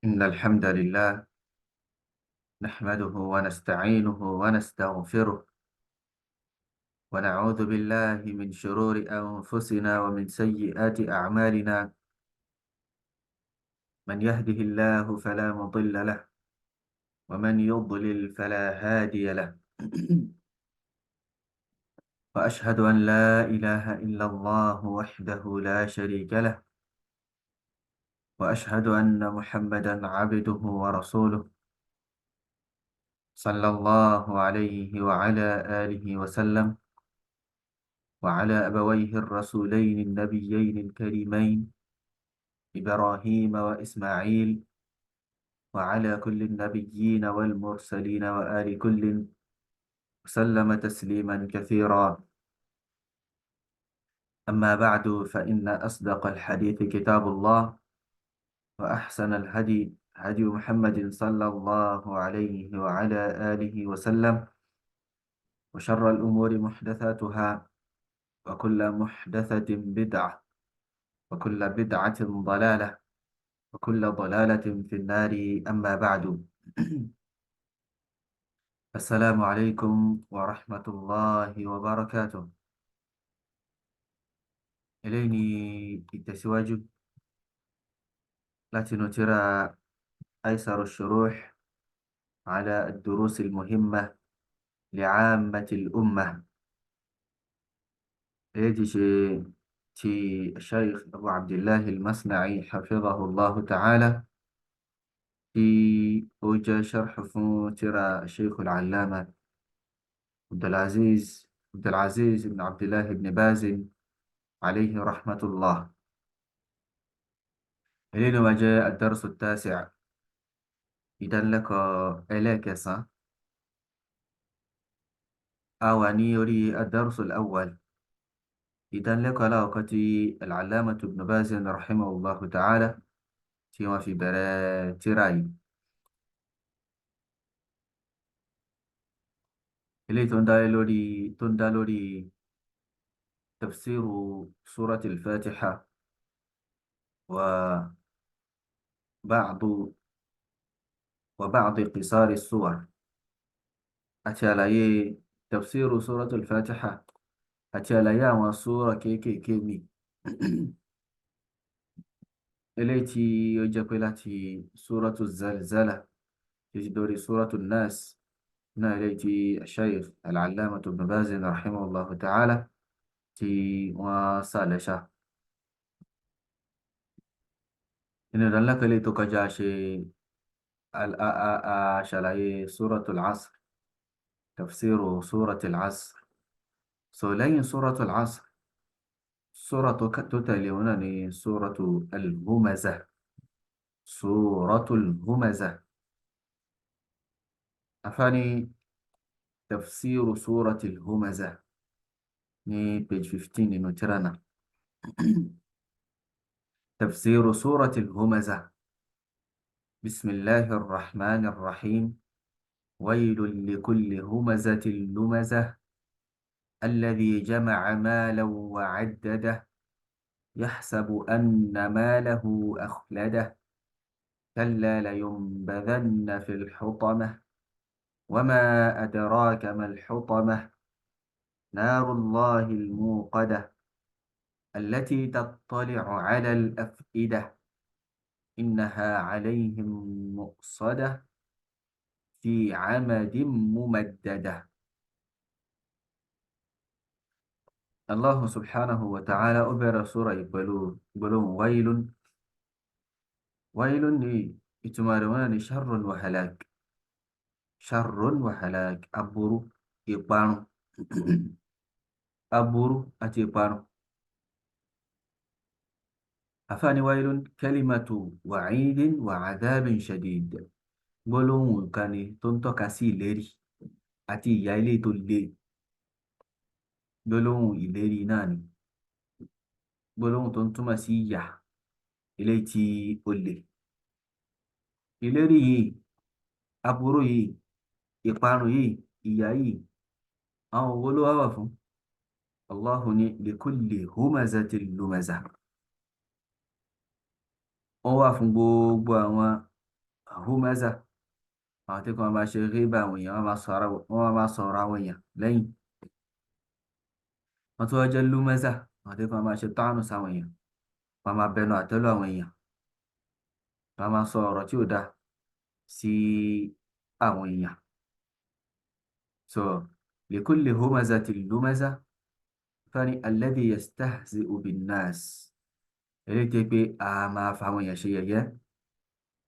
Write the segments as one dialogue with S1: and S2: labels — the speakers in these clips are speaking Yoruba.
S1: إن الحمد لله نحمده ونستعينه ونستغفره، ونعوذ بالله من شرور أنفسنا ومن سيئات أعمالنا. من يهده الله فلا مضل له، ومن يضلل فلا هادي له. وأشهد أن لا إله إلا الله وحده لا شريك له، وأشهد أن محمدا عبده ورسوله، صلى الله عليه وعلى آله وسلم، وعلى أبويه الرسولين النبيين الكريمين إبراهيم وإسماعيل، وعلى كل النبيين والمرسلين وآل كل وسلم تسليما كثيرا. أما بعد، فإن أصدق الحديث كتاب الله، وأحسن الهدي هدي محمد صلى الله عليه وعلى آله وسلم، وشر الأمور محدثاتها، وكل محدثة بدعة، وكل بدعة ضلالة، وكل ضلالة في النار. أما بعد، السلام عليكم ورحمة الله وبركاته. Eléyìí ìtẹ̀síwájú látinú tírà أيسر الشروح على الدروس المهمة لعامة الأمة، eléyìí tí ṣe ti Sheikh Abu Abdillah al-Masna'i حفظه الله تعالى، tí ó jẹ́ sharh fún tírà Sheikh al-Allama Abdulaziz ibn Abdillah ibn Baz عليه رحمة الله. Eléyìí ló máa jẹ́ الدرس التاسع، ìdánilẹ́kọ̀ọ́ ẹlẹ́ẹ̀kẹsàn. A wà ní orí الدرس الأول، ìdánilẹ́kọ̀ọ́ alákọ̀ọ́kọ́ tí al-Allamah ibn Baz رحمه الله تعالى tí wọ́n fi bẹ̀rẹ̀ tírà yìí, eléyìí tó ń dá lórí تفسير سورة الفاتحة وبعض قصار السور، àti àlàyé تفسير سورة الفاتحة àti àlàyé àwọn súrà kéékèèké mi, eléyìí tí ó jẹ́ pé láti سورة الزلزلة títí dórí سورة الناس náà, eléyìí tí Shaykh al-Allamah ibn Baz رحمه الله تعالى tí wọ́n sàlẹ́ṣà. Nínú ìdánilẹ́kọ̀ọ́ eléyìí tó kọjá, ṣe ṣàlàyé سورة العصر، تفسير سورة العصر. So lẹ́yìn سورة العصر، súrà tó tẹ̀lé wọn náà ni سورة الهمزة. سورة الهمزة. Afáàní تفسير سورة الهمزة ní page 15 nínú tírà náà. تفسير سورة الهمزة. بسم الله الرحمن الرحيم. ويل لكل همزة لمزة، الذي جمع مالا وعدده، يحسب أن ماله أخلده، كلا لينبذن في الحطمة، وما أدراك ما الحطمة، نار الله الموقدة، التي تطلع على الأفئدة، إنها عليهم مؤصدة، في عمد ممددة. الله سبحانه وتعالى ó bẹ̀rẹ̀ sura yìí pẹ̀lú gbólóhùn ويل. ويل ní ìtumọ̀ rẹ̀ wọ́n ní شر وهلاك، شر وهلاك, aburú, ìparun, aburú àti ìparun. Àfáàní ويل كلمة وعيد وعذاب شديد, gbólóhùn kan ni tó ń tọ́ka sí ìlérí àti ìyà ilé tó le. Gbólóhùn ìlérí náà ni gbólóhùn tó ń túmọ̀ sí ìyà ilé tí ó le. Ìlérí yìí, aburú yìí, ìparun yìí, ìyà yìí, àwọn wo ló wá wà fún? Allahu ní لكل همزة لمزة. Ó wà fún gbogbo àwọn Humaza, àwọn tí wọ́n máa ṣe ríbà àwọn èèyàn, wọ́n máa sọ̀rọ̀ àwọn èèyàn lẹ́yìn. Wọ́n tún wá jẹ́ lumaza, àwọn tí wọ́n máa ṣe tánù sáwọn èèyàn, wọ́n máa bẹnu àtẹ́lù àwọn èèyàn, wọ́n máa sọ ọ̀rọ̀ tí ò dáa sí àwọn èèyàn. So likulli humazatin lumaza, fani alladhi yastahzi'u bin-nas, eléyìí tẹ́ pé a máa fa àwọn èèyàn ṣe yẹ̀yẹ́,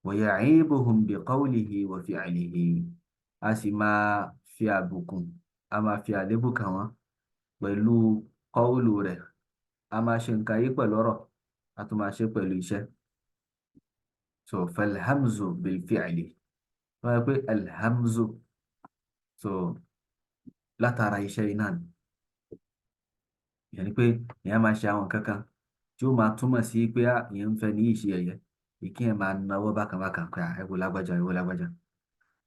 S1: wa ya'ibuhum bi qawlihi wa fi'lihi, a sì máa fi àbùkù, a máa fi àlébù kàn wọ́n pẹ̀lú kọ́ọ̀lù rẹ̀, a máa ṣe nǹkan yí pẹ̀lú ọ̀rọ̀, a tún máa ṣe pẹ̀lú iṣẹ́. So falhamzu bil fi'li, wọ́n yẹ pé alhamzu, so látara iṣẹ́ iná ni, ìyẹn ni pé ìyẹn máa ṣe àwọn kankan tí ó máa túmọ̀ sí pé ìyẹn ń fẹ́ ní ìṣe ẹ̀yẹ, ìkí ẹ̀ máa náwó bákan bákan pé ẹ wo lágbájá, ẹ wo lágbájá.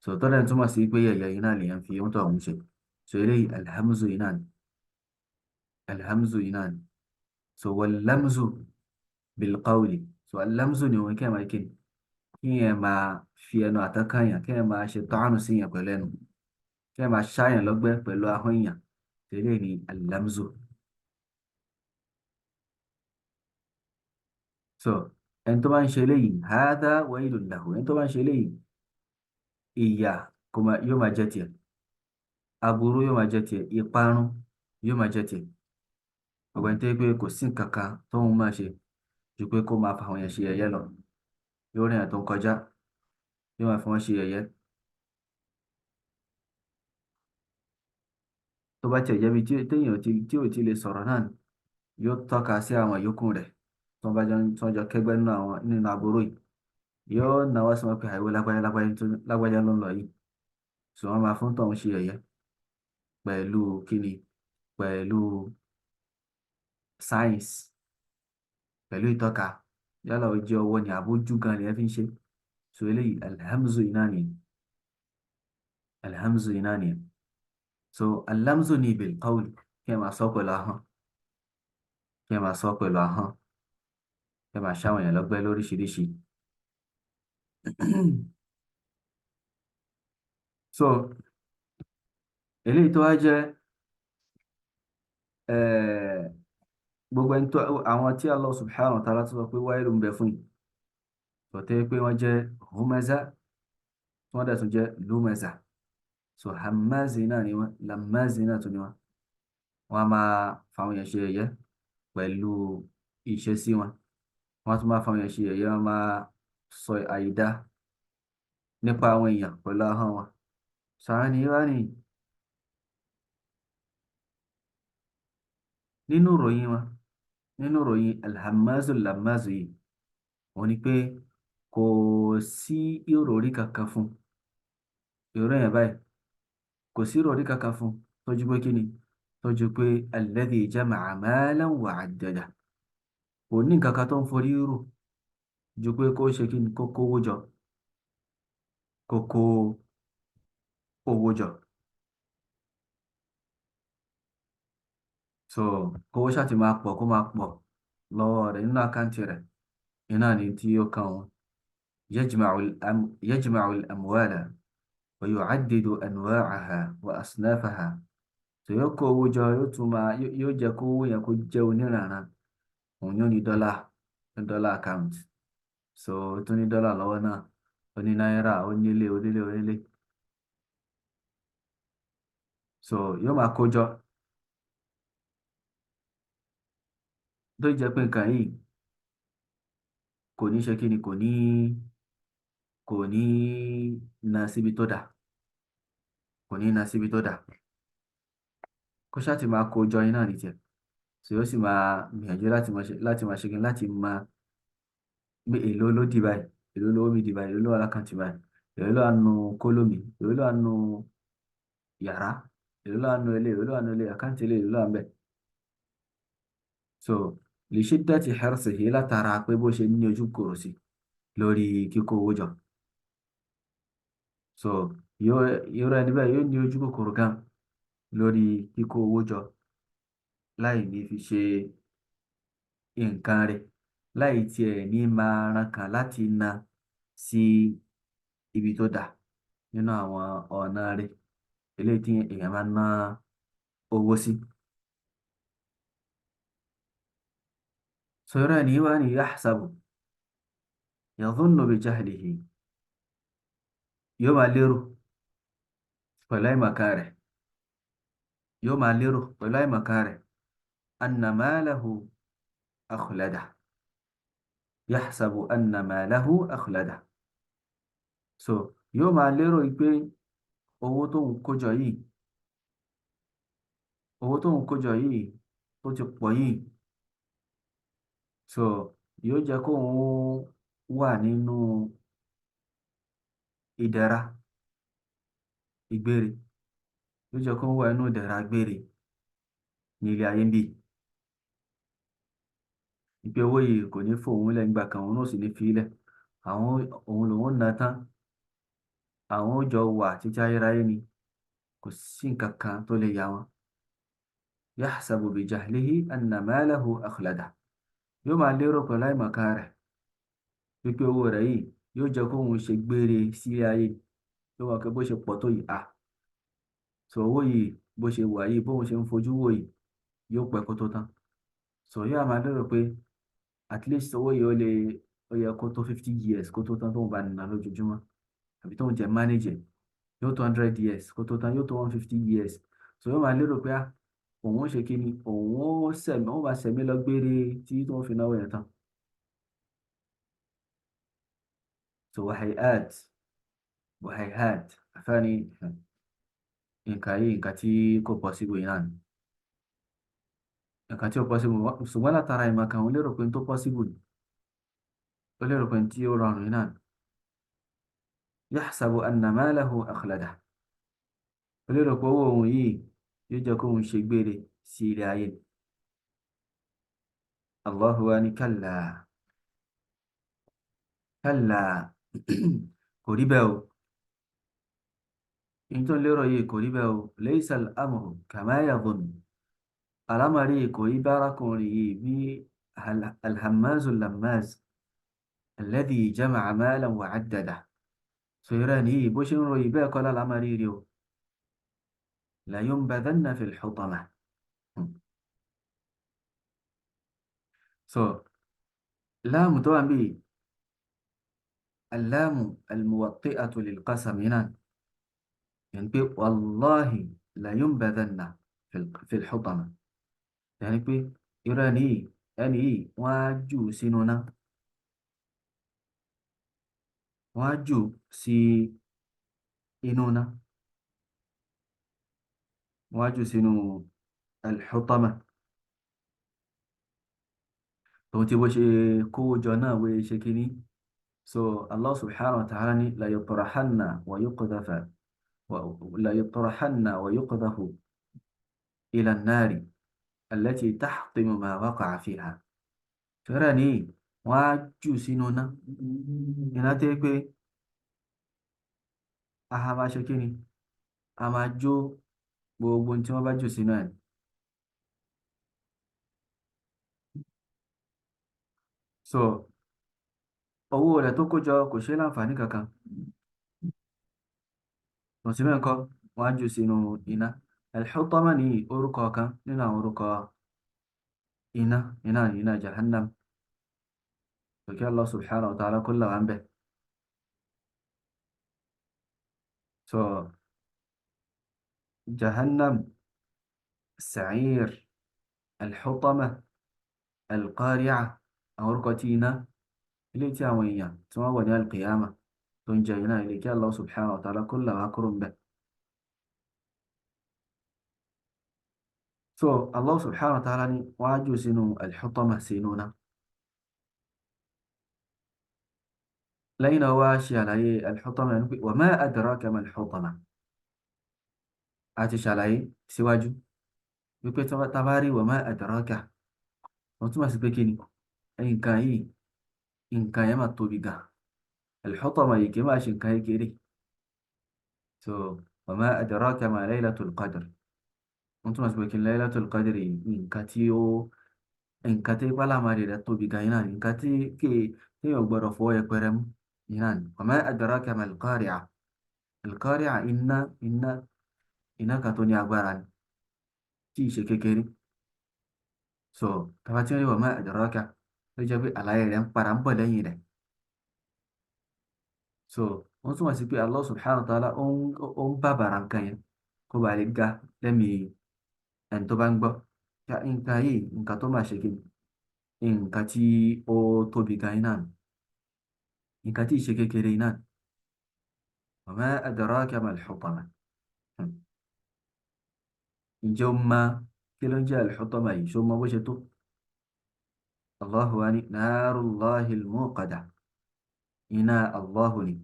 S1: So tọ́lẹ̀ túmọ̀ sí pé ẹ̀yẹ iná lèyàn fi ohun tó ọ̀hún ṣe. So eléyìí alhamzu iná ni, alhamzu iná ni. So wallamzu bilqawli, so allamzu ni òun kí ẹ máa kí ẹ máa fi ẹnu àtàkàyàn, kí ẹ máa ṣe tọ́hánù sí yàn pẹ̀lú ẹnu, kí ẹ máa ṣáyàn lọ́gbẹ́ pẹ̀lú ahọ́n yàn. So eléyìí ni allamzu. So ẹni tó bá ń ṣe eléyìí, hadha waylun lahu, ẹni tó bá ń ṣe eléyìí, ìyà yóò máa jẹ́ tiẹ̀, aburú yóò máa jẹ́ tiẹ̀, ìparun yóò máa jẹ́ tiẹ̀. Ọ̀gbẹ́ni tó yẹ pé kò sí nǹkan kan tóun máa ṣe ju pé kó máa fa àwọn èèyàn ṣe yẹ̀yẹ́ lọ, yóò rìn àtó ń kọjá, yóò máa fi wọ́n ṣe yẹ̀yẹ́. Tó bá tiẹ̀ jẹ́ bí téèyàn tí ò ti lè sọ̀rọ̀ náà, yóò tọ́ka sí àwọn yòókù rẹ̀ tó bá jọ tó jọ kẹ́gbẹ́ nínú àwọn nínú aburú yìí, yóò náwó sí wọn pé àìwé lágbájá lágbájá lágbájá ló ń lọ yìí. So wọ́n máa fún tọ̀hún ṣe yẹ̀yẹ́ pẹ̀lú kíni, pẹ̀lú sáyẹ́nsì, pẹ̀lú ìtọ́ka, yálà ó jẹ́ ọwọ́ ni àbójú gan ni ẹ fi ń ṣe. So eléyìí alhamzu iná ni, alhamzu iná ni. So alhamzu ni bil qawl, kí ẹ máa sọ pẹ̀lú ahọ́n, kí ẹ máa sọ pẹ̀lú ahọ́n, kí ẹ máa ṣáwọn èèyàn lọ́gbẹ́ lóríṣiríṣi. So eléyìí tó wá jẹ́ gbogbo ẹni tó àwọn tí Allah subhanahu wa ta'ala tó sọ pé wáyé ló ń bẹ fún yìí, tó tẹ́ pé wọ́n jẹ́ humaza, wọ́n dẹ̀ tún jẹ́ lumaza. So hamazi náà ni wọ́n, lamazi náà tún ni wọ́n. Wọ́n á máa fáwọn èèyàn ṣe yẹ̀yẹ́ pẹ̀lú ìṣesí wọn, wọ́n tún máa fáwọn èèyàn ṣe yẹ̀yẹ́, wọ́n máa sọ àìdá nípa àwọn èèyàn pẹ̀lú ahọ́n wọn. Sàánì wá ní nínú ìròyìn wọn, nínú ìròyìn alhamazu lamazu yìí, wọ́n ní pé kò sí ìròrí kankan fún ìròyìn yẹn báyìí, kò sí ìròrí kankan fún tó ju pé kíni, tó ju pé alladhi jama'a malan wa 'addada, kò ní nǹkan kan tó ń forí rò ju pé kó ṣe kíni, kó kówó jọ, kó kó owó jọ. So kówó ṣáà ti máa pọ̀, kó máa pọ̀ lọ́wọ́ rẹ̀ nínú àkáǹtì rẹ̀, iná ni tí ó kàn wọ́n. Yajma'u al-amwala wa yu'addidu anwa'aha wa asnafaha. So yóò kó owó jọ, yóò tún máa, yóò jẹ́ kó owó yẹn kó jẹ́ oníranran. Òun yóò ní dọ́là, ní dọ́là account. So ó tún ní dọ́là lọ́wọ́ náà, ó ní náírà, ó nílé, onílé, onílé. So yóò máa kó jọ. Tó jẹ́ pé nǹkan yìí kò ní ṣe kíni, kò ní na síbi tó dà, kò ní na síbi tó dà. Kó ṣáà ti máa kó jọ iná ní tiẹ̀. So yóò sì máa gbìyànjú láti máa ṣe, láti máa ṣe kíni, láti máa gbé èlò ló di báyìí, èlò lówó mi di báyìí, èlò ló wà lákàntì báyìí, èlò ló wà nù kóló mi, èlò ló wà nù yàrá, èlò ló wà nù ilé, èlò ló wà nù ilé, àkáǹtì ilé, èlò ló wà ń bẹ̀. So li shiddati hirsihi, látara pé bó ṣe ní ojú kòrò sí lórí kíkó owó jọ. So yóò rẹ níbẹ̀, yóò ní ojú kòkòrò gan lórí kíkó owó jọ láì ní fi ṣe nǹkan rẹ̀, láì tiẹ̀ ní máa ran kan láti na sí Ibi tó dà nínú àwọn ọ̀nà rẹ̀ eléyìí tí èèyàn máa ń ná owó sí. Sọ̀rọ̀ ẹni wá ní yahsabu yadhunnu bi jahlihi, yóò máa lérò pẹ̀lú àìmọ̀kan rẹ̀, yóò máa lérò pẹ̀lú àìmọ̀kan rẹ̀, anna malahu akhlada, yahsabu anna malahu akhlada. So yóò máa lérò pé owó tó ń kójọ yìí, owó tó ń kójọ yìí tó ti pọ̀ yìí, so yóò jẹ́ kó òun wà nínú ìdẹ̀ra ìgbére, yóò jẹ́ kó wà nínú ìdẹ̀ra gbére ní ilé ayé ń bì. Ìpè owó yìí kò ní fòun lẹ̀ nígbà kan, òun náà sì ní fi ilẹ̀, àwọn òun lòun ná tán, àwọn ó jọ wà títí ayérayé ni, kò sí nǹkan kan tó lè yà wọn. Yahsabu bi jahlihi anna malahu akhlada, yóò máa lérò pẹ̀lú àìmọ̀kan rẹ̀ wípé owó rẹ̀ yìí yóò jẹ́ kóun ṣe gbére sí ayé, yóò wá pé bó ṣe pọ̀ tó yìí, à so owó yìí bó ṣe wà yìí, bóun ṣe ń fojú wò yìí, yóò pẹ́ kó tó tán. So yóò máa lérò pé at least owó yìí ó lè, ó yẹ kó tó 50 years kó tó tán tóun bá nà lójoojúmọ́, àbí tóun jẹ́ manage yóò tó 100 years kó tó tán, yóò tó 150 years. So yóò máa lérò pé òun ó ṣe kí ni, òun ó sẹ̀mí, òun bá sẹ̀mí lọ gbére tí tóun fi náwó yẹn tán. So wahayat wahayat àfáàní nǹkan yìí, nǹkan tí kò possible yìí náà ni, nǹkan tí ó possible, ṣùgbọ́n látara ìmọ̀ kan òun lérò pé tó possible ni, ó lérò pé tí ó rọrùn yìí náà ni. Yahsabu anna malahu akhlada, ó lérò pé owó òun yìí yóò jẹ́ kóun ṣe gbére sí ilé ayé. Allahu wa ní kalla kalla, kò rí bẹ́ẹ̀ o, in tó ń lérò yìí kò rí bẹ́ẹ̀ o. Laysa al-amru kama yadhun, alámàrí kò rí bárakùnrin yìí bí alhammazu lammaz alladhi jama'a malan wa 'addada. So ìrẹ́ ní yìí bó ṣe ń ròyìn bẹ́ẹ̀ kọ́ lálámàrí rí o. La yunbadhanna fil hutama. So láàmù tó wà ń bí aláàmù almuwatti'atu lil qasam náà, yẹn pé wallahi la yunbadhanna fil hutama, yẹn pé irú ẹni yìí, ẹni yìí wọ́n á jù sínú náà, wọ́n á jù sí inú náà, wọ́n á jù sínú al-hutama. Tòun tí bó ṣe kówó jọ náà wé ṣe kíní. So Allah subhanahu wa ta'ala ní la yutrahanna wa yuqdhafa la yutrahanna wa yuqdhafu ila an-nari allati tahtimu ma waqa'a fiha. Fẹ́rẹ̀ ní wọ́n á jù sínú náà, iná tẹ́ pé a máa ṣe kíni, a máa jó gbogbo tí wọ́n bá jù sínú ẹ̀. So owó rẹ̀ tó kójọ kò ṣe láǹfààní kankan, mùsùlùmí ńkọ́ wọ́n á jù sínú iná. Al-Hutama ní orúkọ kan nínú àwọn orúkọ iná, iná ní iná Jahannam. Kí Allah subhanahu wa ta'ala kó là wá ń bẹ̀. So Jahannam, Sa'ir, Al-Hutama, Al-Qari'ah, àwọn orúkọ tí iná ilé tí àwọn èèyàn tí wọ́n wọ̀ ní Al-Qiyamah tó ń jẹ iná ilé, kí Allah subhanahu wa ta'ala kó là wá kúrò ń bẹ̀. So Allah subhanahu wa ta'ala ní wọ́n á jù sínú Al-Hutama, sínú náà. Lẹ́yìn náà wá ṣe àlàyé Al-Hutama ní pé wa ma adraka ma Al-Hutama. A ti ṣàlàyé síwájú wípé tá bá rí wa ma adraka, wọ́n túmọ̀ sí pé kí ni nǹkan yìí, nǹkan yẹn máa tóbi gan. Al-Hutama yìí kì í máa ṣe nǹkan kékeré. So wa ma adraka ma Laylatul Qadr, wọ́n túmọ̀ sí pé kí ni Laylatul Qadr yìí, nǹkan tí ó, nǹkan tí pálámàrí rẹ̀ tóbi gan yìí náà, nǹkan tí kì í téèyàn gbọ́dọ̀ fọwọ́ yẹpẹrẹ mú. Iná ni. Wa ma adraka mal qari'ah. Al-qari'ah, iná, iná, iná kan tó ní agbára ni, tí ì ṣe kékeré. So tàbá tí wọ́n ní wa ma adraka, ló jẹ́ pé àlàyé rẹ̀ ń padà ń bọ̀ lẹ́yìn rẹ̀. So wọ́n túmọ̀ sí pé Allah subhanahu wa ta'ala ó ń bàbàrà nǹkan yẹn kó ba lè ga lẹ́mìí ẹni tó bá ń gbọ́. Nǹkan yìí, nǹkan tó máa ṣe kí ni, nǹkan tí ó tóbi gan iná ni, nǹkan tí ì ṣe kékeré iná ni. Wa ma adraka mal hutama. Ǹjẹ́ o mọ̀ kí ló ń jẹ́ al-hutama yìí? Ṣó mọ bó ṣe tó? Allahu wa ní narullahi al-muqada, iná Allahu ni.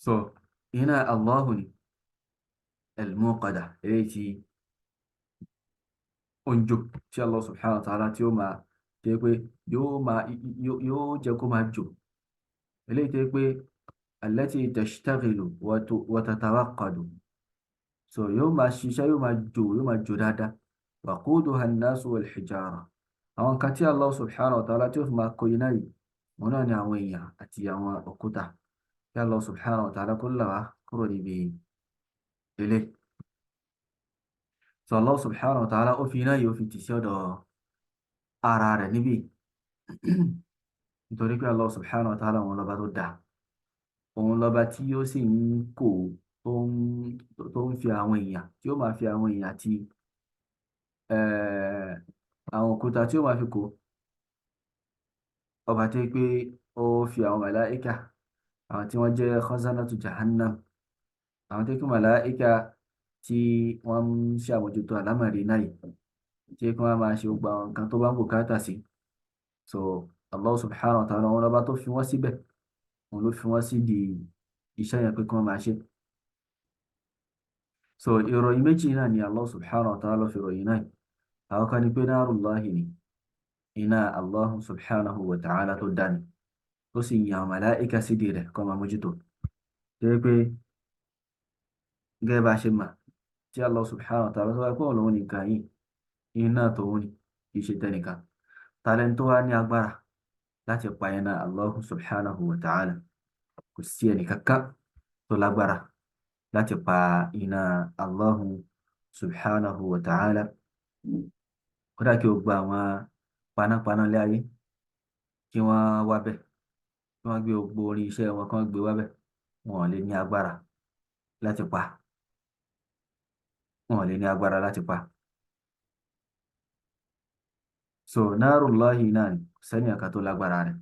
S1: So iná Allahu ni al-muqada, eléyìí tí ó ń jó, tí Allah subhanahu wa ta'ala tí ó máa jẹ́ pé yóò jẹ́ kó máa jó, eléyìí tí pé allati tashtaghilu wa tatawaqqadu. So yóò máa ṣiṣẹ́, yóò máa jó, yóò máa jó dáadáa. Waquduha an-nasu wal-hijara. Àwọn nǹkan tí Allah subhanahu wa ta'ala tí ó fi máa kó iná yìí, wọn náà ni àwọn èèyàn àti àwọn òkúta. Kí Allah subhanahu wa ta'ala kó là wá kúrò níbi ilé. So Allah subhanahu wa ta'ala ó fi iná yìí, ó fi tì sí ọ̀dọ̀ ara rẹ̀ níbí, nítorí pé Allah subhanahu wa ta'ala òun lọ́ba tó dá, òun lọ́ba tí ó sì ń kó, tó ń fi àwọn èèyàn, tí ó máa fi àwọn èèyàn àti àwọn òkúta tí ó máa fi kó. Ọba tó pé ó fi àwọn màláíkà, àwọn tí wọ́n jẹ́ khazanatu jahannam, àwọn tó kí màláíkà tí wọ́n ń ṣàmójútó àlámọ̀rí náà yìí, tí kí wọ́n máa ṣe gbogbo àwọn nǹkan tó bá ń bùkátà sí. So Allah subhanahu wa ta'ala, wọn lọ́ba tó fi wọ́n síbẹ̀, òun ló fi wọ́n sí di iṣẹ́ yẹn pé kí wọ́n máa ṣe. So ìròyìn méjì náà ni Allah subhanahu wa ta'ala fi ròyìn náà. Àwọn kan ní pé narullahi ni, iná Allah subhanahu wa ta'ala tó dání, tó sì yàn màláíkà sídìí rẹ̀ kó máa mójútó. Tó yẹ pé gẹ́gẹ́ bá ṣe mà, tí Allah subhanahu wa ta'ala tó wáyé pé òun nìkan yìí, iná tòun ni, kì í ṣe tẹnìkan. Talent tó wá ní agbára láti pa iná Allah subhanahu wa ta'ala? Kò sí ẹnì kankan tó lágbára láti pa iná Allah subhanahu wa ta'ala. Kódà kí o gba àwọn panápaná lé ayé kí wọ́n wá bẹ̀, kí wọ́n gbé gbogbo orin iṣẹ́ wọn, kí wọ́n gbé wá bẹ̀, wọn ò lè ní agbára láti pa, wọn ò lè ní agbára láti pa. So narullahi náà ni, sẹ́ni àká tó lágbára rẹ̀.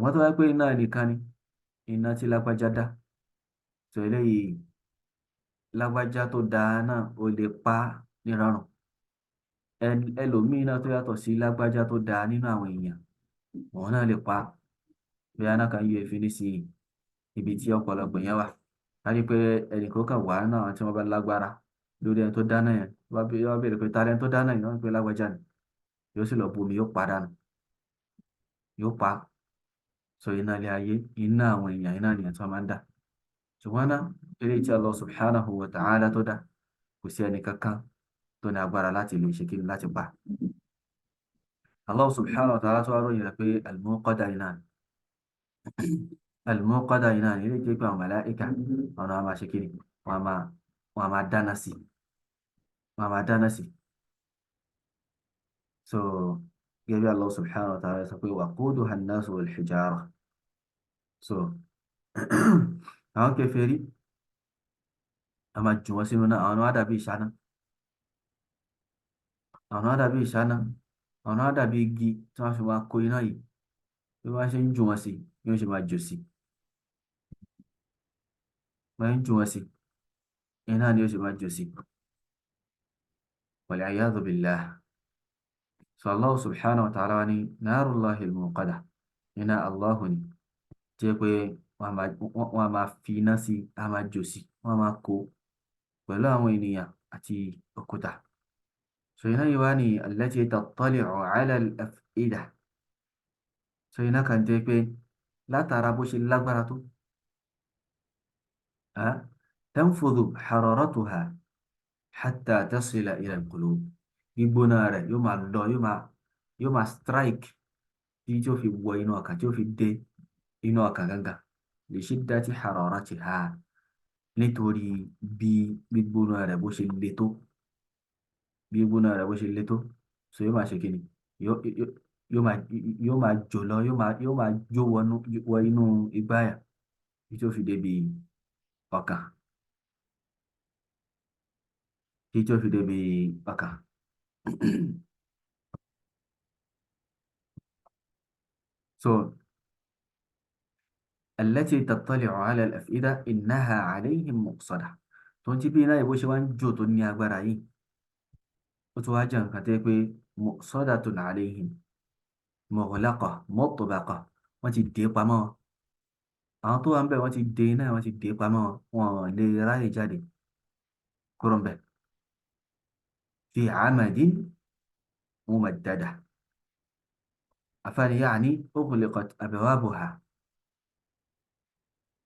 S1: Wọ́n tó wá pé iná nìkan ni, iná tí lágbájá dá, so eléyìí lágbájá tó dá náà ó lè pa nírọ̀rùn. Ẹlòmíín náà tó yàtọ̀ sí lágbájá tó dá nínú àwọn èèyàn, òun náà lè pa. Bí aná kan yọ èéfín nísìnyí, ibi tí ọ̀pọ̀lọpọ̀ yẹn wà, a rí pé ẹnìkan kan wà náà tí wọ́n bá lágbára lórí ẹni tó dáná yẹn, wọ́n bá béèrè pé ta lẹni tó dáná yẹn, wọ́n pè lágbájá ni, yóò sì lọ bomi, yóò pa dànù, yóò pa. So iná ilé ayé, iná àwọn èèyàn, iná ènìyàn tí wọ́n máa ń dà. Ṣùgbọ́n náà eléyìí tí Allah subhanahu wa ta'ala tó dá, kò sí ẹnì kankan tó ní agbára láti lè ṣe kíni, láti pa. Allah subhanahu wa ta'ala tó wá ròyìn rẹ̀ pé al-muqada iná ni, al-muqada iná ni, eléyìí tó pé àwọn màláíkà àwọn náà máa ṣe kíni, wọ́n máa dáná sí, wọ́n máa dáná sí. So gẹ́gẹ́ bí Allah subhanahu wa ta'ala sọ pé waquduha an-nasu wal-hijara. So àwọn kèfèrí, a máa jù wọ́n sínú náà, àwọn náà dàbí ìṣáná, àwọn náà dàbí ìṣáná, àwọn náà dàbí igi tí wọ́n fi máa kó iná yìí. Bí wọ́n ṣe ń jù wọ́n sí, bí wọ́n ṣe máa jò sí, wọ́n ń jù wọ́n sí, iná ni ó ṣe máa jò sí. Wal-iyadhu billah. So Allah subhanahu wa ta'ala ní narullahi al-muqada, iná Allahu ni, jẹ́ pé wọ́n máa fi iná sí, a máa jò sí, wọ́n máa kó pẹ̀lú àwọn ènìyàn àti òkúta. So iná yìí wá ní allati tattali'u 'ala al-af'ida. So iná kan jẹ́ pé látara bó ṣe lágbára tó, tanfudhu hararatuha hatta tasila ila al-qulub, gbígbóná rẹ̀ yóò máa lọ, yóò máa strike Tí ó fi wọ inú ọkàn, tí ó fi dé inú ọkàn gangan. Li shiddati hararatiha, nítorí bí gbígbóná rẹ̀ bó ṣe le tó, bí gbígbóná rẹ̀ bó ṣe le tó. So yóò máa ṣe kíni, yóò máa jò lọ, yóò máa jó wọ inú igbáyà tí ó fi débi ọkàn, tí ó fi débi ọkàn. So التي تطلع على الأفئدة إنها عليهم مؤصدة. Tó ń ti bí iná ìbò ṣe wá ń jò tó ní agbára yìí, ó tún wá jẹ́ nǹkan tó yẹ pé muqsadatun alayhim mughlaqa mutbaqa, wọ́n ti dé pamọ́. Àwọn tó wà ń bẹ̀ wọ́n ti dé iná, wọ́n ti dé pamọ́, wọn ò lè ráyè jáde kúrò ń bẹ̀. Fi amadin mumaddada. Àfààní yaani ughliqat abwabuha.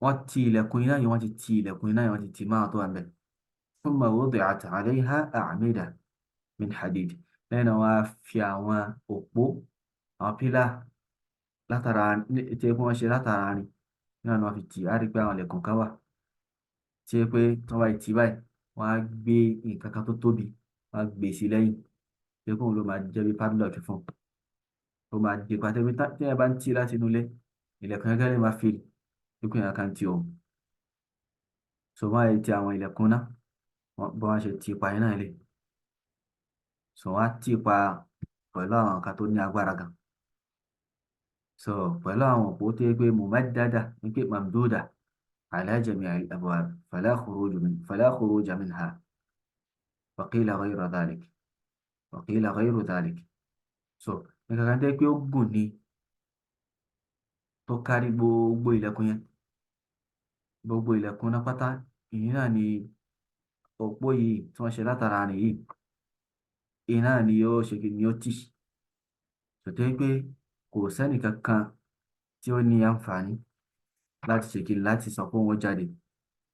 S1: Wọ́n ti ilẹ̀kùn iná yìí, wọ́n ti ti ilẹ̀kùn iná yìí, wọ́n ti ti máa tó wà ń bẹ̀. Thumma wudi'at 'alayha a'mida min hadid. Lẹ́yìn náà wọ́n á fi àwọn òpó, àwọn pílà látara tí wọ́n ṣe látara rin náà ni wọ́n fi tì. Á rí pé àwọn ilẹ̀kùn kan wà tí ó pé tí wọ́n bá ti báyìí, wọ́n á gbé nǹkan kan tó tóbi, wọ́n á gbé sí lẹ́yìn tí ó kóun ló máa jẹ́ bí padlock fún un. Ó máa dé pàtẹ́ pé tí ẹ bá ń tì láti inú ilé, ilẹ̀kùn yẹn gẹ́gẹ́ máa fi ikú yẹn kan ti òun. So wọ́n á ti àwọn ilẹ̀kùn náà, bí wọ́n ṣe ti pa iná ilé. So wọ́n á tì pa pẹ̀lú àwọn nǹkan tó ní agbára gan. So pẹ̀lú àwọn òpó tó yẹ pé mumaddada ní pé mamduda ala jami'il abwab fala khuruja minha wa qila ghayra dhalik wa qila ghayru dhalik. So nǹkan kan tó yẹ pé ó gùn ni tó kárí gbogbo ilẹ̀kùn yẹn, gbogbo ilẹ̀kùn náà pátá, ìyẹn náà ni òpó yìí tí wọ́n ṣe látara rìn yìí, iná ni yóò ṣe kí ni ó tì. So tó yẹ pé kò sẹ́nì kankan tí ó ní àǹfààní láti ṣe kí láti sọ pé òun jáde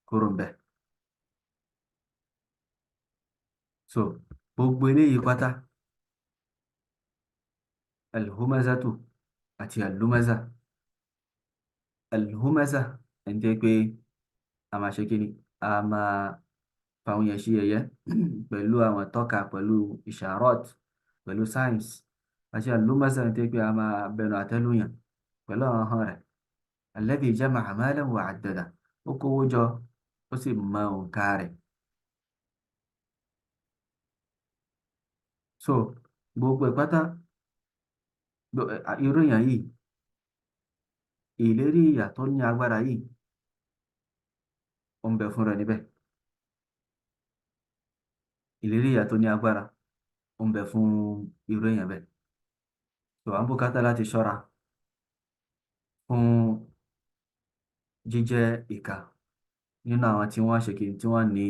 S1: kúrò ń bẹ̀. So gbogbo eléyìí pátá, alhumazatu àti alumaza. Alhumaza ẹni tó yẹ pé a máa ṣe kí ni, a máa fàwọn yẹn ṣe yẹ̀yẹ́ pẹ̀lú àwọn tọ́ka, pẹ̀lú isharat, pẹ̀lú science. Àti alumaza ẹni tó yẹ pé a máa bẹnu àtẹ́lùyàn pẹ̀lú àwọn ahọ́n rẹ̀. Alladhi jama'a malan wa 'addada, ó kówó jọ ó sì mọ òǹkà rẹ̀. So gbogbo ẹ̀ pátá, irú èèyàn yìí, ìlérí ìyà tó ní agbára yìí ó ń bẹ fún rẹ̀ níbẹ̀. Ìlérí ìyà tó ní agbára ó ń bẹ fún irú èèyàn bẹ́ẹ̀. So à ń bùkátà láti ṣọ́ra fún jíjẹ́ ìkà nínú àwọn tí wọ́n ṣe kí tí wọ́n ní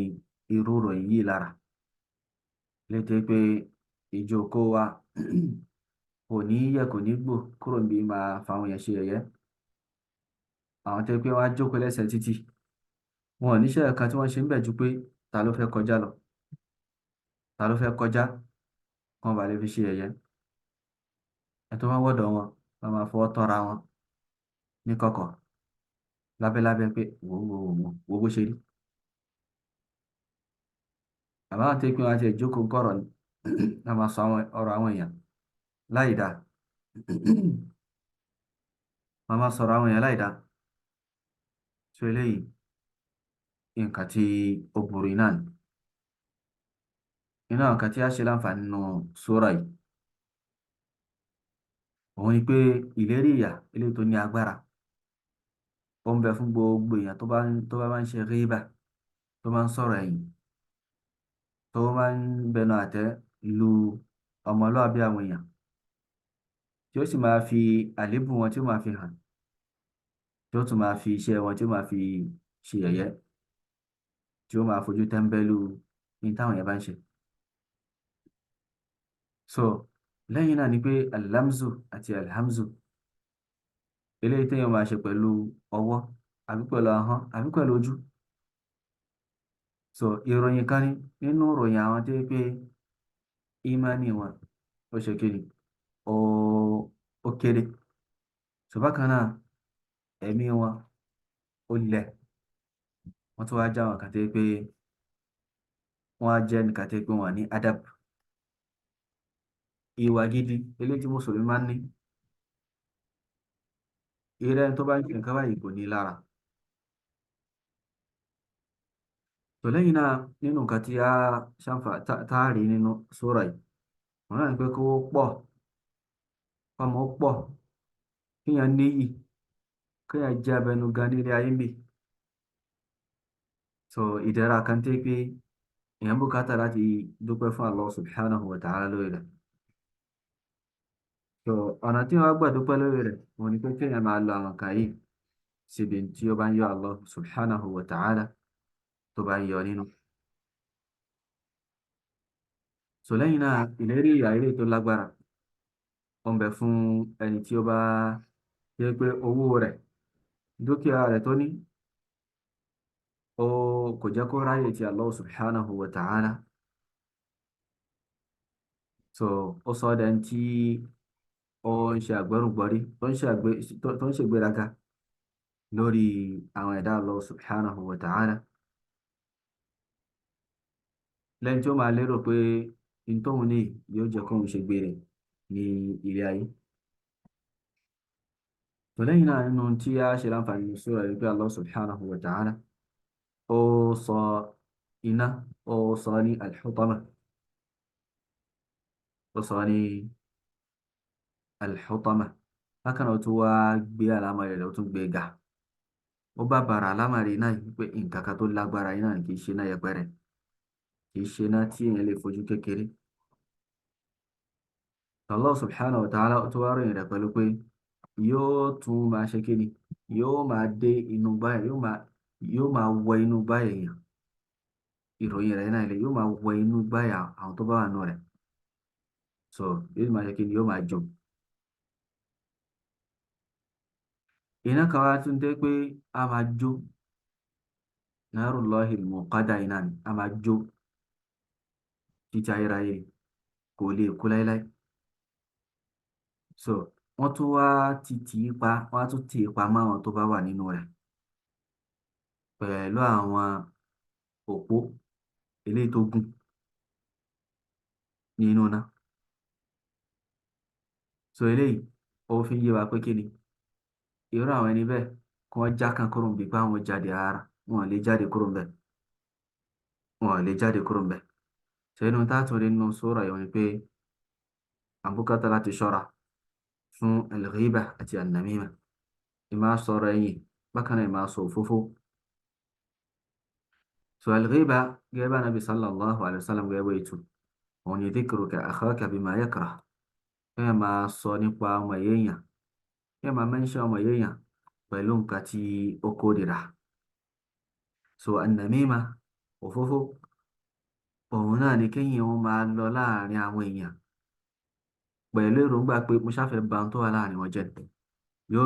S1: irú ìròyìn yìí lára. Létí pé ìjókòó wa kò ní yẹ kò ní gbò kúrò níbi máa fàwọn èèyàn ṣe yẹ̀yẹ́. Àwọn tó pé wọ́n á jókòó lẹ́sẹ̀ títì, wọn ò níṣẹ́ kan tí wọ́n ṣe ń bẹ̀ ju pé ta ló fẹ́ kọjá lọ, ta ló fẹ́ kọjá, kán ba lè fi ṣe yẹ̀yẹ́. Ẹ tó bá wọ́dọ̀ wọn, wọ́n máa fọwọ́ tọ́ra wọn ní kọ̀kọ̀ lábẹ́lábẹ́ pé wò wò wò wò bó ṣe rí. Àbá àwọn tó pé wọ́n á ti jókòó kọ̀rọ̀ ni, wọ́n máa sọ àwọn ọ̀rọ̀ àwọn èèyàn láì dáa. Wọ́n máa sọ̀rọ̀ àwọn èèyàn láì dáa. So eléyìí nǹkan tí ó burú iná ni. Iná nǹkan tí a ṣe láǹfààní nínú sura yìí, òun ni pé ìlérí ìyà eléyìí tó ní agbára ó ń bẹ fún gbogbo èèyàn tó bá máa ń ṣe ghíbà, tó máa ń sọ̀rọ̀ ẹ̀yìn, tó máa ń bẹnu àtẹ́ lu ọmọlúàbí àwọn èèyàn, tí ó sì máa fi àléébù wọn tí ó máa fi hàn, tí ó tún máa fi iṣẹ́ wọn tí ó máa fi ṣe yẹ̀yẹ́, tí ó máa fojú tẹ́ńbẹ́lú ní táwọn èèyàn bá ń ṣe. So lẹ́yìn náà ni pé alamzu àti alhamzu, eléyìí téèyàn máa ṣe pẹ̀lú ọwọ́ àbí pẹ̀lú ahọ́n àbí pẹ̀lú ojú. So ìròyìn kan ní nínú ìròyìn àwọn tó yẹ pé ìmánì wọn ó ṣe kí ni, ó kéré. So bákan náà ẹ̀mí wọn ó lẹ̀, wọ́n tún wá já wọn kàtẹ́ pé wọ́n á jẹ́ nìkan tẹ́ pé wọ́n ní adab, ìwà gidi eléyìí tí mùsùlùmí máa ń ní. Irẹ́ tó bá ń ṣe nǹkan báyìí kò ní lára. Tò lẹ́yìn náà, nínú nǹkan tí a ṣàǹfà tá a rí nínú sura yìí, wọn náà ní pé kó pọ̀, kọ́mọ pọ̀, kíyàn níyì, kíyàn jẹ́ abẹnugan nílé ayé ń bì. So ìdẹ̀ra kan tẹ́ pé èèyàn bùkátà láti dúpẹ́ fún Allah subhanahu wa ta'ala lórí rẹ̀. So ọ̀nà tí wọ́n gbà dúpẹ́ lórí rẹ̀ òun ni pé kéèyàn máa lo àwọn kan yìí síbi tí ó bá ń yọ Allah subhanahu wa ta'ala tó bá ń yọ nínú. So lẹ́yìn náà, ìlérí ìyà ilé tó lágbára ó ń bẹ fún ẹni tí ó bá yẹ pé owó rẹ̀, dúkìá rẹ̀ tó ní, ó kò jẹ́ kó ráyè ti Allah subhanahu wa ta'ala. So ó sọ ọ́ dẹni tí ó ń ṣe àgbẹ́rùgbọ́rí, tó ń ṣègbéraga lórí àwọn ẹ̀dá Allah subhanahu wa ta'ala, lẹ́yìn tí ó máa lérò pé in tóun ní yóò jẹ́ kóun ṣe gbére ní ilé ayé. Tó lẹ́yìn náà, nínú tí a ṣe láǹfààní ní sura yìí pé Allah subhanahu wa ta'ala ó sọ iná, ó sọ ní al-hutama, ó sọ ní al-hutama. Bákan náà, ó tún wá gbé àlámọ̀rí rẹ̀, ó tún gbé ga, ó bá bàrà àlámọ̀rí náà pé nǹkan kan tó lágbára iná kì í ṣe iná yẹpẹrẹ, kì í ṣe iná tí èèyàn lè fojú kékeré. Allah subhanahu wa ta'ala ó tún wá ròyìn rẹ̀ pẹ̀lú pé yóò tún máa ṣe kíni, yóò máa dé inú báyà, yóò máa wọ inú báyà èèyàn. Ìròyìn rẹ̀ náà ilẹ̀ yóò máa wọ inú báyà àwọn tó bá wà nù rẹ̀. So yóò máa ṣe kíni, yóò máa jó. Iná kan wá tún dé pé a máa jó, narullahi al-muqada, iná ni a máa jó títí ayérayé, kò lè kú láéláé. So wọ́n tún wá ti tì í pa, wọ́n á tún tì í pa mọ́ àwọn tó bá wà nínú rẹ̀ pẹ̀lú àwọn òpó eléyìí tó gùn nínú iná. So eléyìí ó fi ń yé wa pé kí ni irú àwọn ẹni bẹ́ẹ̀, kí wọ́n já kan kúrò níbi pé àwọn jáde rárá, wọn ò lè jáde kúrò níbẹ̀, wọn ò lè jáde kúrò níbẹ̀. So inú tá a tún rí nínú sura yìí ni pé àbúkátà láti ṣọ́ra fún al-ghiba àti an-namima, ìmá sọ̀rọ̀ ẹ̀yìn, bákan náà ìmá sọ òfófó. So al-ghiba, gẹ́gẹ́ bá Nabi sallallahu alayhi wa sallam gẹ́gẹ́ bó ètò òun ni dhikruka akhaka bima yakrah, kí ẹ máa sọ nípa ọmọ èèyàn, kí ẹ máa mẹ́ńṣẹ́ ọmọ èèyàn pẹ̀lú nǹkan tí ó kórìíra. So an-namima, òfófó, òun náà ni kéèyàn ó máa lọ láàrin àwọn èèyàn pẹ̀lú èròǹgbà pé mo ṣáfẹ́ ba ohun tó wà láàrin wọn jẹ́. Yóò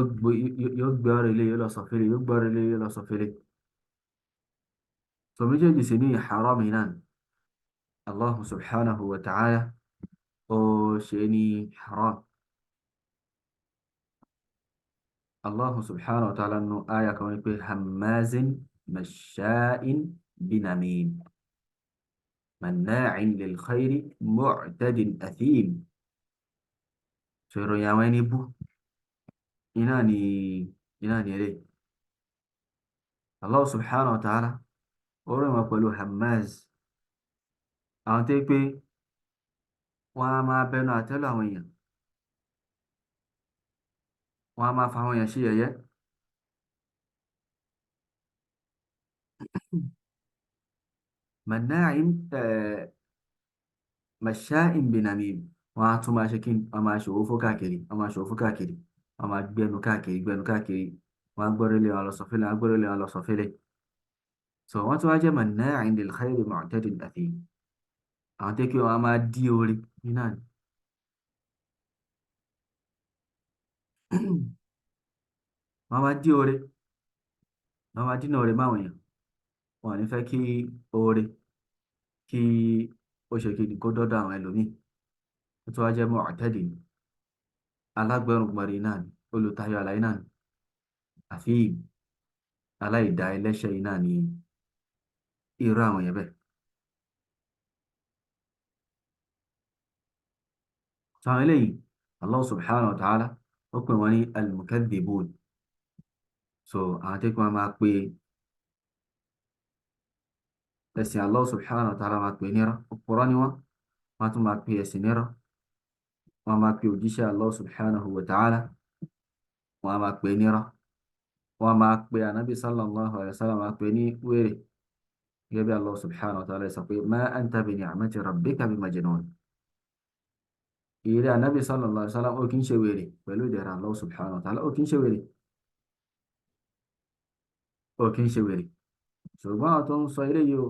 S1: gbé ọ̀rọ̀ ilé, yóò lọ sọ fẹ́lẹ̀, yóò gbé ọ̀rọ̀ ilé, yóò lọ sọ fẹ́lẹ̀. So méjèèjì sì ní haram náà, Allah subhanahu wa ta'ala ó ṣe ní haram. Allah subhanahu wa ta'ala nù áyà kan wípé hammazin masha'in binamim manna'in lil khayri mu'tadin athim. So ìròyìn àwọn ẹni bú iná ni eré. Allah subhanahu wa ta'ala ó ròyìn wọn pẹ̀lú hammaz, àwọn tó pé wọ́n á máa bẹnu àtẹ́lù àwọn èèyàn, wọ́n á máa fa àwọn èèyàn sí yẹ̀yẹ́. Manna'in masha'in binamim, wọ́n á tún máa ṣe kí wọ́n máa ṣe òfófó káàkiri, wọ́n máa ṣe òfófó káàkiri, wọ́n máa gbẹnu káàkiri, gbẹnu káàkiri, wọ́n á gbọ́rọ̀ lé wọn lọ sọ̀fẹ́lẹ̀, wọ́n á gbọ́rọ̀ lé wọn lọ sọ̀fẹ́lẹ̀. So wọ́n tún wá jẹ́ manna'in lil khayri mu'tadin athim, àwọn tó kí wọ́n á máa dí orí nínú ni. Wọ́n máa dí oore, wọ́n máa dínà oore máwọn èèyàn, wọn ò ní fẹ́ kí oore kí ó ṣe kí ni kó dọ́dọ̀ àwọn ẹlòmíì. Ó tún wá jẹ́ mu'tadin, alágbẹ̀rùngbọ̀nrín náà ni, Olùtayọ àlàyé náà ni, àfi aláìda ẹlẹ́ṣẹ̀ yìí náà ni irú àwọn yẹn bẹ́ẹ̀. Sọ àwọn eléyìí, Allah subhanahu wa ta'ala ó pè wọ́n ní al-mukaththibun. So àwọn tí wọ́n máa pe ẹ̀sìn Allah subhanahu wa ta'ala máa pè nírọ́, òpùrọ́ ni wọ́n, wọ́n tún máa pe ẹ̀sìn nírọ́, wọ́n máa pe òjíṣẹ́ Allah subhanahu wa ta'ala, wọ́n máa pè nírọ́, wọ́n máa pe ànábì sallallahu alayhi wa sallam máa pè ní wèrè, gẹ́gẹ́ bí Allah subhanahu wa ta'ala sọ pé ma anta bi ni'mati rabbika bi majnun. Ìrẹ́ ànábì sallallahu alayhi wa sallam ó kì í ṣe wèrè pẹ̀lú ìdẹ̀ra Allah subhanahu wa ta'ala, ó kì í ṣe wèrè, ó kì í ṣe wèrè. Ṣùgbọ́n àwọn tó ń sọ eléyìí o,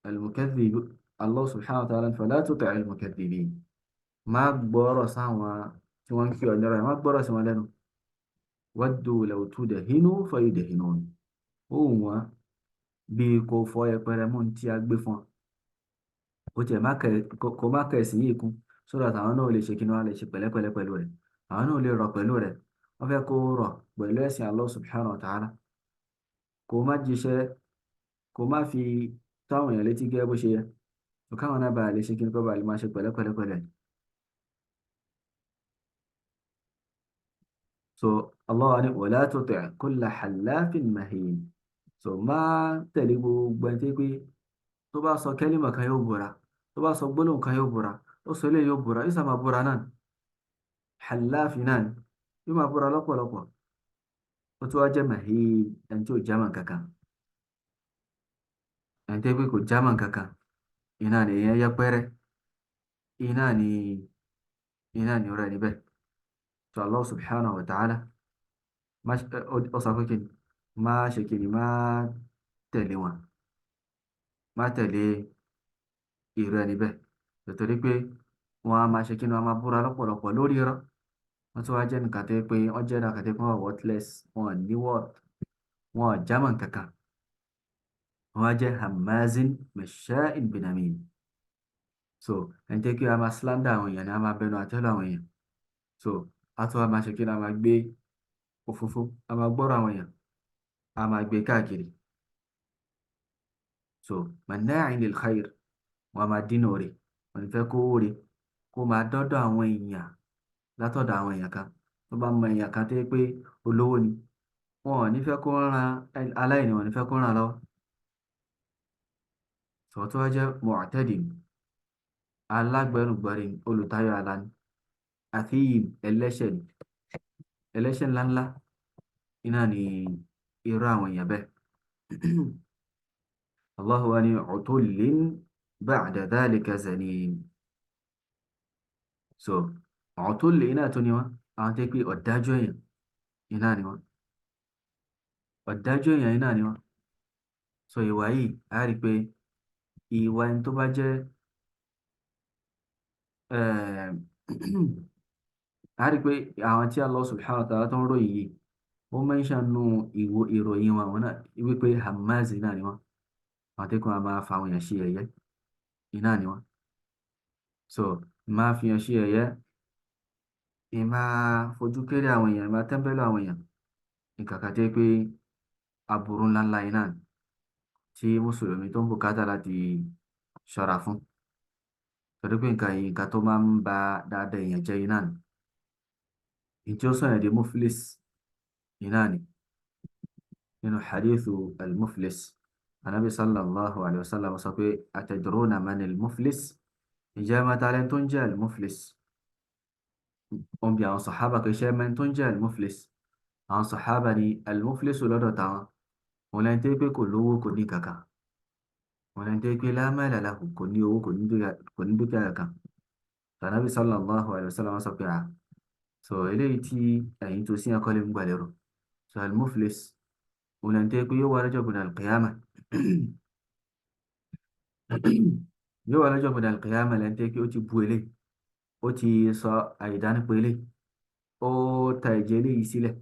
S1: al-mukaththib, Allah subhanahu wa ta'ala fala tuti' al-mukaththibin, má gbọ́rọ̀ sáwọn tí wọ́n ń fi ọ̀nà rẹ̀, má gbọ́rọ̀ sí wọn lẹ́nu. Waddu law tudhinu fayudhinun, ó wù wọ́n bí kò fọ́ ẹpẹrẹ mú tí a gbé fún ọ, ó tiẹ̀ kó má kẹ̀ sí yìí kún, so that àwọn náà lè ṣe kí ni wọ́n lè ṣe pẹ̀lẹ́pẹ̀lẹ́ pẹ̀lú rẹ̀, àwọn náà lè rọ̀ pẹ̀lú rẹ̀. Wọ́n fẹ́ kó rọ̀ pẹ̀lú ẹ̀sìn Allah subhanahu wa ta'ala, kó má jíṣẹ́, kó má fi táwọn èèyàn létí gẹ́gẹ́ bó ṣe yẹ, tó káwọn náà bá lè ṣe kí ni kó bá lè máa ṣe pẹ̀lẹ́pẹ̀lẹ́ pẹ̀lú ẹ̀. So Allah ní wala tuti' kulla hallafin mahin. So má tẹ̀lé gbogbo ẹni tí pé tó bá sọ kẹ́límà kan yóò búra, tó bá sọ gbólóhùn kan yóò búra, ó sọ ilé yóò búra, yóò sá máa búra náà, hallafin náà yóò máa búra lọ́pọ̀lọpọ̀. Ó tún wá jẹ́ mahin, ẹni tí ò jámà kankan, ẹni tí pé kò jámà kankan, iná ni èèyàn yẹpẹrẹ, iná ni ọ̀rẹ́ níbẹ̀. So Allah subhanahu wa ta'ala ó sọ pé kí ni má ṣe, kí ni má tẹ̀lé wọn, má tẹ̀lé irú ẹni bẹ́ẹ̀, nítorí pé wọ́n á máa ṣe kí ni wọ́n máa búra lọ́pọ̀lọpọ̀ lórí irọ́. Wọ́n tún wá jẹ́ nǹkan tó pé wọ́n jẹ́ nǹkan tó pé wọ́n worthless, wọ́n ní worth, wọ́n jámọ́ kankan. Wọ́n á jẹ́ hamazin masha'in binamim. So ẹni tẹ́ kí a máa slander àwọn èèyàn ni a máa bẹnu àtẹ́lù àwọn èèyàn. So a tún wá máa ṣe kí ni a máa gbé òfófó, a máa gbọ́rọ̀ àwọn èèyàn, a máa gbé káàkiri. So manna'in lil khair, wọ́n máa dínà rẹ̀, wọ́n ní fẹ́ kó rè kó máa dọ́dọ̀ àwọn èèyàn látọ̀dọ̀ àwọn èèyàn kan. Tó bá mọ èèyàn kan tó yẹ pé olówó ni, wọn ò ní fẹ́ kó ran aláìní, wọn ò ní fẹ́ kó ràn lọ́wọ́. Sọ tó wá jẹ́ mu'tadin, alágbẹ̀rùngbẹ̀rin, olùtayọ̀ àlà ni, athim, ẹlẹ́ṣẹ̀ ni, ẹlẹ́ṣẹ̀ ńláńlá iná ni irú àwọn èèyàn bẹ́ẹ̀. Allahu wa ni utullin ba'da dhalika zanim. So utullin iná tó ni wọ́n, àwọn tó pé ọ̀dájú èèyàn iná ni wọ́n, ọ̀dájú èèyàn iná ni wọ́n. So ìwà yìí a rí pé ìwà ẹni tó bá jẹ́ a rí pé àwọn tí Allah subhanahu wa ta'ala tó ń ròyìn yìí, ó mẹ́ńṣánú ìwò ìròyìn wọn, àwọn náà wípé hamazi náà ni wọ́n, àwọn tí kò máa fa àwọn èèyàn sí ẹ̀yẹ iná ni wọ́n. So máa fi hàn sí ẹ̀yẹ, ìmá fojú kéré àwọn èèyàn, ìmá tẹ́ḿbẹ́lú àwọn èèyàn, nǹkan kan jẹ́ pé aburú ńláńlá iná tí mùsùlùmí tó ń bùkátà láti ṣọ́ra fún, torí pé nǹkan yìí nǹkan tó máa ń ba dáadáa èèyàn jẹ́ iná ni. Ìtí ó sọ̀yàn di muflis iná ni. Nínú hadithu al-muflis, anabi sallallahu alayhi wa sallam sọ pé atadruna man al-muflis, ǹjẹ́ máa ta lẹ́ni tó ń jẹ́ al-muflis? Ó ń bi àwọn sàhábà pé ṣé mẹ́ni tó ń jẹ́ al-muflis? Àwọn sàhábà ní al-muflis lọ́dọ̀ táwọn, òun lẹ́ni tó pé kò lówó, kò ní kankan, òun lẹ́ni tó pé la mala lahu, kò ní owó, kò ní dúkìá kankan. Anabi sallallahu alayhi wa sallam sọ pé à so eléyìí tí ẹ̀yin tó sí ẹ̀kọ́ lè ń gbà lérò. So al-muflis òun lẹ́ni tó pé yóò wá lọ́jọ́ gbọdọ̀ al-qiyamah, yóò wá lọ́jọ́ gbọdọ̀ al-qiyamah lẹ́ni tó pé ó ti bu eléyìí, ó ti sọ àìdá nípa eléyìí, ó ta ẹ̀jẹ̀ eléyìí sílẹ̀,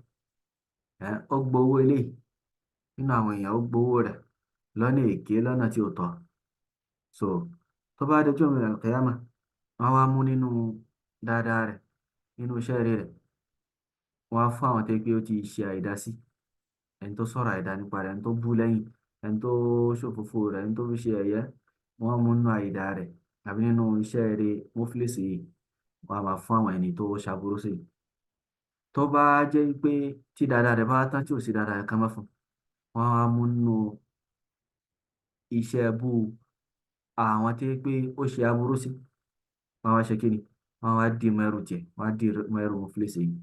S1: ó gbowó eléyìí nínú àwọn èèyàn, ó gbowó rẹ̀ lọ́nà èké, lọ́nà tí ò tọ́. So tó bá dọjọ́ gbọdọ̀ al-qiyamah, wọ́n wá mú nínú dáadáa rẹ̀, nínú iṣẹ́ rẹ̀, Wọ́n á fún àwọn tó pé ó ti ṣe àìdá sí, ẹni tó sọ̀rọ̀ àìdá nípa rẹ̀, ẹni tó bú lẹ́yìn, ẹni tó ṣòfófó rẹ̀, ẹni tó fi ṣe ẹ̀yẹ. Wọ́n mú nínú àìdá rẹ̀ àbí nínú iṣẹ́ rẹ̀ muflis yìí, wọ́n á máa fún àwọn ẹni tó ṣàbúrú sí. Tó bá jẹ́ pé tí dáadáa rẹ̀ bá tán, tí ò sí dáadáa kan mọ́ fún, wọ́n á mú nínú iṣẹ́ bú àwọn tí pé ó ṣe aburú sí, wọ́n wá ṣe kíni, wọ́n wá di mẹ́rù jẹ, wọ́n á di mẹ́rù muflis yìí.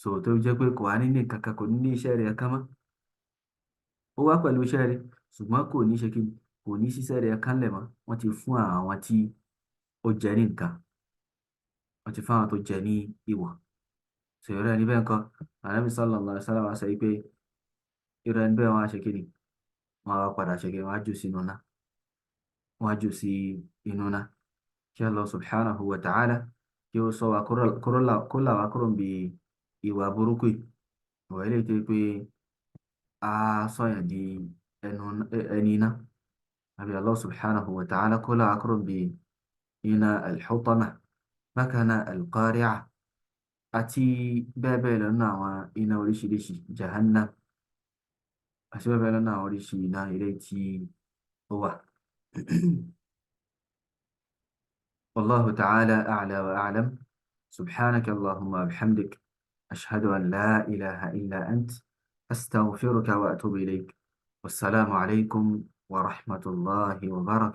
S1: So tó jẹ́ pé kò wá ní ní kankan, kò ní ní iṣẹ́ rẹ̀ kan mọ́. Ó wá pẹ̀lú iṣẹ́ rẹ̀, ṣùgbọ́n kò ní ṣe kíni, kò ní ṣiṣẹ́ rẹ̀ kan lẹ̀ mọ́. Wọ́n ti fún àwọn tí ó jẹ ní nǹkan, wọ́n ti fún àwọn tó jẹ ní ìwọ̀. So irú ẹni bẹ́ẹ̀ nǹkan, Ànábì sallallahu alaihi wasallam sọ pé irú ẹni bẹ́ẹ̀ wọ́n á ṣe kíni, wọ́n á padà ṣe kíni, wọ́n á jù sínú iná, wọ́n á jù sí inú iná. Kí Allah subhanahu wa ta'ala kí ó sọ wa kó là wá kúrò bí ìwà burúkú yìí, ìwà eléyìí tó jẹ́ pé a sọ̀yàn di ẹni iná. Àbí Allah subhanahu wa ta'ala kó là wá kúrò bí iná al-hutama, bákan náà al-qari'ah, àti bẹ́ẹ̀ bẹ́ẹ̀ lọ nínú àwọn iná oríṣiríṣi, jahannam, àti bẹ́ẹ̀ bẹ́ẹ̀ lọ nínú àwọn oríṣi iná eléyìí tí ó wà. والله تعالى أعلى وأعلم. سبحانك اللهم وبحمدك، أشهد أن لا إله إلا أنت، أستغفرك وأتوب إليك. والسلام عليكم ورحمة الله وبركاته.